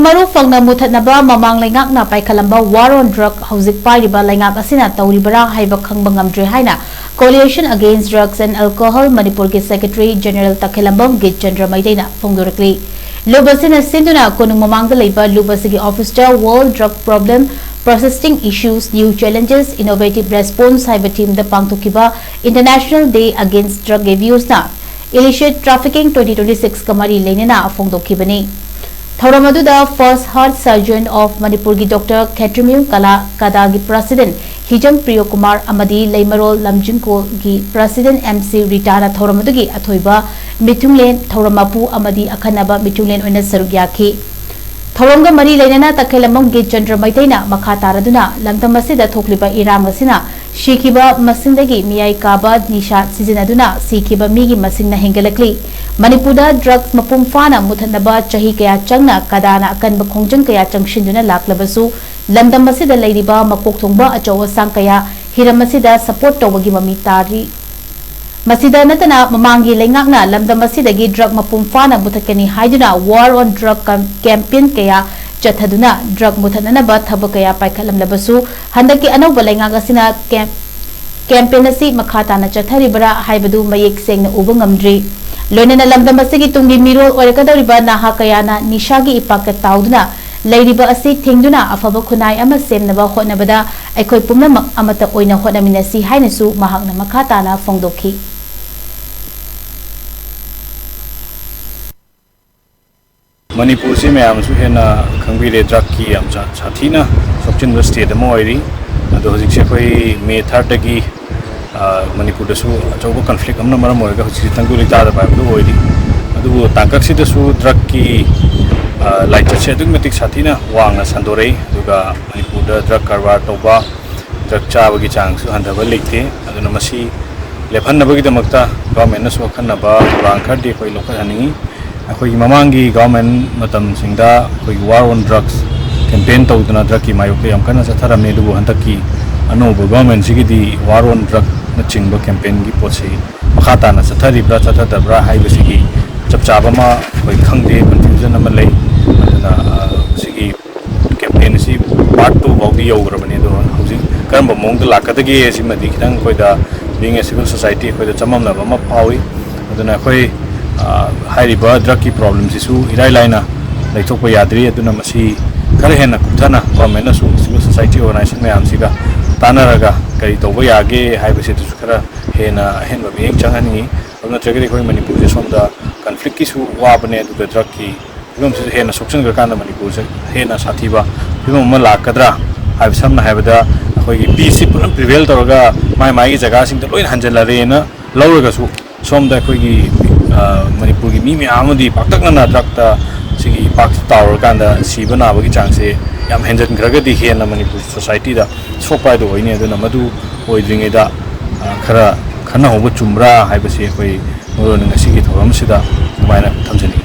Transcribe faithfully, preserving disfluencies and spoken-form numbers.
ꯃꯔꯨ ꯐꯪꯅ ꯃꯨꯊꯠꯅꯕ ꯃꯃꯥꯡ ꯂꯩꯉꯥꯛꯅ ꯄꯥꯏꯈꯠꯂꯝꯕ War on Drug ꯍꯧꯖꯤꯛ ꯄꯥꯏꯔꯤꯕ ꯂꯩꯉꯥꯛ ꯑꯁꯤꯅ ꯇꯧꯔꯤꯕꯔꯥ ꯍꯥꯏꯕ ꯈꯪꯕ ꯉꯝꯗ꯭ꯔꯦ ꯍꯥꯏꯅ Coalition Against Drugs and Alcohol ꯃꯅꯤꯄꯨꯔꯒꯤ Secretary General ꯇꯈꯦꯂꯝꯕꯝ ꯒꯤꯠꯆꯟꯗ꯭ꯔ ꯃꯩꯇꯩꯅ ꯐꯣꯡꯗꯣꯔꯛꯂꯤ꯫ ꯂꯨꯞ ꯑꯁꯤꯅ ꯁꯤꯟꯗꯨꯅ ꯀꯣꯅꯨꯡ ꯃꯃꯥꯡꯗ ꯂꯩꯕ ꯂꯨꯞ ꯑꯁꯤꯒꯤ office ꯇ World Drug Problem, Persisting Issues, New Challenges, Innovative Response ꯍꯥꯏꯕ theme ꯗ ꯄꯥꯡꯊꯣꯛꯈꯤꯕ International Day Against Drug Abuse ꯅ Illicit Trafficking twenty twenty six ꯀ ꯃꯔꯤ ꯂꯩꯅꯅ ꯐꯣꯡꯗꯣꯛꯈꯤꯕꯅꯤ꯫ ꯊꯧꯔꯝ ꯑꯗꯨꯗ First Heart Surgeon of ꯃꯅꯤꯄꯨꯔꯒꯤ Doctor ꯈꯦꯇ꯭ꯔꯤꯃꯌꯨꯝ ꯀꯂꯥ ꯀꯗꯥꯒꯤ President ꯍꯤꯖꯝ ꯄ꯭ꯔꯤꯌꯣꯀꯨꯃꯥꯔ ꯑꯃꯗꯤ ꯂꯩꯃꯔꯣꯜ ꯂꯝꯖꯤꯡꯈꯣꯜꯒꯤ President M C ꯔꯤꯇꯥꯅ ꯊꯧꯔꯝ ꯑꯗꯨꯒꯤ ꯑꯊꯣꯏꯕ ꯃꯤꯊꯨꯡꯂꯦꯟ, ꯊꯧꯔꯝ ꯃꯄꯨ ꯑꯃꯗꯤ ꯑꯈꯟꯅꯕ ꯃꯤꯊꯨꯡꯂꯦꯟ ꯑꯣꯏꯅ ꯁꯔꯨꯛ ꯌꯥꯈꯤ꯫ ꯊꯧꯔꯝꯒ ꯃꯔꯤ ꯂꯩꯅꯅ ꯇꯈꯦꯂꯝꯕꯝ ꯒꯤꯠꯆꯟꯗ꯭ꯔ ꯃꯩꯇꯩꯅ ꯃꯈꯥ ꯇꯥꯔꯗꯨꯅ ꯂꯝꯗꯝ ꯑꯁꯤꯗ ꯊꯣꯛꯂꯤꯕ ꯏꯔꯥꯡ ꯑꯁꯤꯅ ꯁꯤꯈꯤꯕ ꯃꯁꯤꯡꯗꯒꯤ ꯃꯤꯌꯥꯏ ꯀꯥꯕ ꯅꯤꯁꯥ ꯁꯤꯖꯤꯟꯅꯗꯨꯅ ꯁꯤꯈꯤꯕ ꯃꯤꯒꯤ ꯃꯁꯤꯡꯅ ꯍꯦꯟꯒꯠꯂꯛꯂꯤ꯫ ꯃꯅꯤꯄꯨꯔꯗ drugs ꯃꯄꯨꯡ ꯐꯥꯅ ꯃꯨꯊꯠꯅꯕ ꯆꯍꯤ ꯀꯌꯥ ꯆꯪꯅ ꯀꯗꯥꯅ ꯑꯀꯟꯕ ꯈꯣꯡꯖꯪ ꯀꯌꯥ ꯆꯪꯁꯤꯟꯗꯨꯅ ꯂꯥꯛꯂꯕꯁꯨ, ꯂꯝꯗꯝ ꯑꯁꯤꯗ ꯂꯩꯔꯤꯕ ꯃꯀꯣꯛ ꯊꯣꯡꯕ ꯑꯆꯧ ꯑꯁꯥꯡ ꯀꯌꯥ ꯍꯤꯔꯝ ꯑꯁꯤꯗ support ꯇꯧꯕꯒꯤ ꯃꯃꯤ ꯇꯥꯔꯤ꯫ ꯃꯁꯤꯗ ꯅꯠꯇꯅ, ꯃꯃꯥꯡꯒꯤ ꯂꯩꯉꯥꯛꯅ ꯂꯝꯗꯝ ꯑꯁꯤꯗꯒꯤ drug ꯃꯄꯨꯡ ꯐꯥꯅ ꯃꯨꯊꯠꯀꯅꯤ ꯍꯥꯏꯗꯨꯅ War on Drug cam-, campaign ꯀꯌꯥ ꯆꯠꯊꯗꯨꯅ drug ꯃꯨꯊꯠꯅꯅꯕ ꯊꯕꯛ ꯀꯌꯥ ꯄꯥꯏꯈꯠꯂꯝꯂꯕꯁꯨ, ꯍꯟꯗꯛꯀꯤ ꯑꯅꯧꯕ ꯂꯩꯉꯥꯛ ꯑꯁꯤꯅ cam-, campaign ꯑꯁꯤ ꯃꯈꯥ ꯇꯥꯅ ꯆꯠꯊꯔꯤꯕꯔꯥ ꯍꯥꯏꯕꯗꯨ ꯃꯌꯦꯛ ꯁꯦꯡꯅ ꯎꯕ ꯉꯝꯗ꯭ꯔꯤ꯫ ꯂꯣꯏꯅꯅ ꯂꯝꯗꯝ ꯑꯁꯤꯒꯤ ꯇꯨꯡꯒꯤ ꯃꯤꯔꯣꯜ ꯑꯣꯏꯔꯛꯀꯗꯧꯔꯤꯕ ꯅꯍꯥ ꯀꯌꯥꯅ ꯅꯤꯁꯥꯒꯤ ꯏꯄꯥꯛꯇ ꯇꯥꯎꯗꯨꯅ ꯂꯩꯔꯤꯕ ꯑꯁꯤ ꯊꯤꯡꯗꯨꯅ ꯑꯐꯕ ꯈꯨꯟꯅꯥꯏ ꯑꯃ ꯁꯦꯝꯅꯕ ꯍꯣꯠꯅꯕꯗ ꯑꯩꯈꯣꯏ ꯄꯨꯝꯅꯃꯛ ꯑꯃꯠꯇ ꯑꯣꯏꯅ ꯍꯣꯠꯅꯃꯤꯟꯅꯁꯤ ꯍꯥꯏꯅꯁꯨ ꯃꯍꯥꯛꯅ ꯃꯈꯥ ꯇꯥꯅ ꯐꯣꯡꯗꯣꯛꯈꯤ꯫ ꯃꯅꯤꯄꯨꯔꯁꯤ ꯃꯌꯥꯝꯅꯁꯨ ꯍꯦꯟꯅ ꯈꯪꯕꯤꯔꯦ, drugꯀꯤ ꯌꯥꯝ ꯁꯥ-, ꯁꯥꯊꯤꯅ ꯁꯣꯛꯆꯤꯟꯕ state ꯑꯃ ꯑꯣꯏꯔꯤ꯫ ꯑꯗꯣ ꯍꯧꯖꯤꯛꯁꯦ ꯑꯩꯈꯣꯏ May thirdꯇꯒꯤ, ꯑ, ꯃꯅꯤꯄꯨꯔꯗꯁꯨ ꯑꯆꯧꯕ conflict ꯑꯃꯅ ꯃꯔꯝ ꯑꯣꯏꯔꯒ ꯍꯧꯖꯤꯛꯁꯦ ꯇꯪꯗꯨ ꯂꯩꯇꯥꯗꯕ ꯍꯥꯏꯕꯗꯨ ꯑꯣꯏꯔꯤ꯫ ꯑꯗꯨꯕꯨ ꯇꯥꯡꯀꯛꯁꯤꯗꯁꯨ drugꯀꯤ, ꯑ, ꯂꯥꯏꯆꯠꯁꯦ ꯑꯗꯨꯛꯀꯤ ꯃꯇꯤꯛ ꯁꯥꯊꯤꯅ ꯋꯥꯡꯅ ꯁꯟꯗꯣꯔꯛꯏ꯫ ꯑꯗꯨꯒ ꯃꯅꯤꯄꯨꯔꯗ drug ꯀꯔꯕꯥꯔ ꯇꯧꯕ, drug ꯆꯥꯕꯒꯤ ꯆꯥꯡꯁꯨ ꯍꯟꯊꯕ ꯂꯩꯇꯦ꯫ ꯑꯗꯨꯅ ꯃꯁꯤ ꯂꯦꯞꯍꯟꯅꯕꯒꯤꯗꯃꯛꯇ governmentꯅꯁꯨ ꯑꯈꯟꯅꯕ ꯊꯧꯔꯥꯡ ꯈꯔꯗꯤ ꯑꯩꯈꯣꯏ ꯂꯧꯈꯠꯍꯟꯅꯤꯡꯉꯤ꯫ ꯑꯩꯈꯣꯏꯒꯤ ꯃꯃꯥꯡꯒꯤ government ꯃꯇꯝꯁꯤꯡꯗ ꯑꯩꯈꯣꯏꯒꯤ War on Drugs campaign ꯇꯧꯗꯨꯅ drugꯀꯤ ꯃꯥꯌꯣꯛꯇ ꯌꯥꯝ ꯀꯟꯅ ꯆꯠꯊꯔꯝꯃꯤ, ꯑꯗꯨꯕꯨ ꯍꯟꯗꯛꯀꯤ ꯑꯅꯧꯕ governmentꯁꯤꯒꯤꯗꯤ War on Drugꯅꯆꯤꯡꯕ campaignꯒꯤ ꯄꯣꯠꯁꯤ ꯃꯈꯥ ꯇꯥꯅ ꯆꯠꯊꯔꯤꯕ꯭ꯔꯥ ꯆꯠꯊꯗꯕ꯭ꯔꯥ ꯍꯥꯏꯕꯁꯤꯒꯤ ꯆꯞ ꯆꯥꯕ ꯑꯃ ꯑꯩꯈꯣꯏ ꯈꯪꯗꯦ, confusion ꯑꯃ ꯂꯩ꯫ ꯑꯗꯨꯅ, ꯑ, ꯌꯧꯈ꯭ꯔꯕꯅꯤ꯫ ꯑꯗꯣ ꯍꯧꯖꯤꯛ ꯀꯔꯝꯕ ꯃꯑꯣꯡꯗ ꯂꯥꯛꯀꯗꯒꯦ ꯁꯤꯃꯗꯤ ꯈꯤꯇꯪ ꯑꯩꯈꯣꯏꯗ, being a civil society, ꯑꯩꯈꯣꯏꯗ ꯆꯃꯝꯅꯕ ꯑꯃ ꯐꯥꯎꯏ꯫ ꯑꯗꯨꯅ ꯑꯩꯈꯣꯏ, ꯑ, ꯍꯥꯏꯔꯤꯕ drugꯀꯤ problemꯁꯤꯁꯨ ꯏꯔꯥꯏ ꯂꯥꯏꯅ ꯂꯩꯊꯣꯛꯄ ꯌꯥꯗ꯭ꯔꯤ꯫ ꯑꯗꯨꯅ ꯃꯁꯤ ꯈꯔ ꯍꯦꯟꯅ ꯀꯨꯞꯊꯅ governmentꯅꯁꯨ civil society organization ꯃꯌꯥꯝꯁꯤꯒ ꯇꯥꯟꯅꯔꯒ ꯀꯔꯤ ꯇꯧꯕ ꯌꯥꯒꯦ ꯍꯥꯏꯕꯁꯤꯗꯁꯨ ꯈꯔ ꯍꯦꯟꯅ ꯑꯍꯦꯟꯕ ꯃꯤꯠꯌꯦꯡ ꯆꯪꯍꯟꯅꯤꯡꯉꯤ꯫ ꯑꯗꯨ ꯅꯠꯇ꯭ꯔꯒꯗꯤ ꯑꯩꯈꯣꯏ ꯃꯅꯤꯄꯨꯔꯁꯦ ꯁꯣꯝꯗ conflictꯀꯤꯁꯨ ꯋꯥꯕꯅꯦ, ꯑꯗꯨꯒ drugꯀꯤ ꯐꯤꯕꯝꯁꯤꯁꯨ ꯍꯦꯟꯅ ꯁꯣꯛꯆꯟꯈ꯭ꯔꯀꯥꯟꯗ ꯃꯅꯤꯄꯨꯔꯁꯦ ꯍꯦꯟꯅ ꯁꯥꯊꯤꯕ ꯐꯤꯕꯝ ꯑꯃ ꯂꯥꯛꯀꯗ꯭ꯔꯥ ꯍꯥꯏꯕ, ꯁꯝꯅ ꯍꯥꯏꯔꯕꯗ ꯑꯩꯈꯣꯏꯒꯤ peaceꯁꯤ ꯄꯨꯂꯞ prevail ꯇꯧꯔꯒ ꯃꯥꯏ ꯃꯥꯏꯒꯤ ꯖꯒꯥꯁꯤꯡꯗ ꯂꯣꯏꯅ ꯍꯟꯖꯜꯂꯔꯦꯅ ꯂꯧꯔꯒꯁꯨ, ꯁꯣꯝꯗ ꯑꯩꯈꯣꯏꯒꯤ, ꯑ, ꯃꯅꯤꯄꯨꯔꯒꯤ ꯃꯤ ꯃꯌꯥꯝ ꯑꯃꯗꯤ ꯄꯥꯛꯇꯛꯅꯅ drugꯇ ꯁꯤꯒꯤ ꯏꯄꯥꯛꯁꯤ ꯇꯥꯎꯔꯀꯥꯟꯗ ꯁꯤꯕ ꯅꯥꯕꯒꯤ ꯆꯥꯡꯁꯦ ꯌꯥꯝ ꯍꯦꯟꯖꯟꯈ꯭ꯔꯒꯗꯤ ꯍꯦꯟꯅ ꯃꯅꯤꯄꯨꯔ societyꯗ ꯁꯣꯛꯄ ꯍꯥꯏꯗꯣ ꯑꯣꯏꯅꯤ꯫ ꯑꯗꯨꯅ ꯃꯗꯨ ꯑꯣꯏꯗ꯭ꯔꯤꯉꯩꯗ, ꯑ, ꯈꯔ ꯈꯟꯅꯍꯧꯕ ꯆꯨꯝꯕ꯭ꯔꯥ ꯍꯥꯏꯕꯁꯤ ꯑꯩꯈꯣꯏ ꯃꯔꯨ ꯑꯣꯏꯅ ꯉꯁꯤꯒꯤ ꯊꯧꯔꯝꯁꯤꯗ ꯑꯗꯨꯃꯥꯏꯅ ꯊꯝꯖꯅꯤꯡꯏ꯫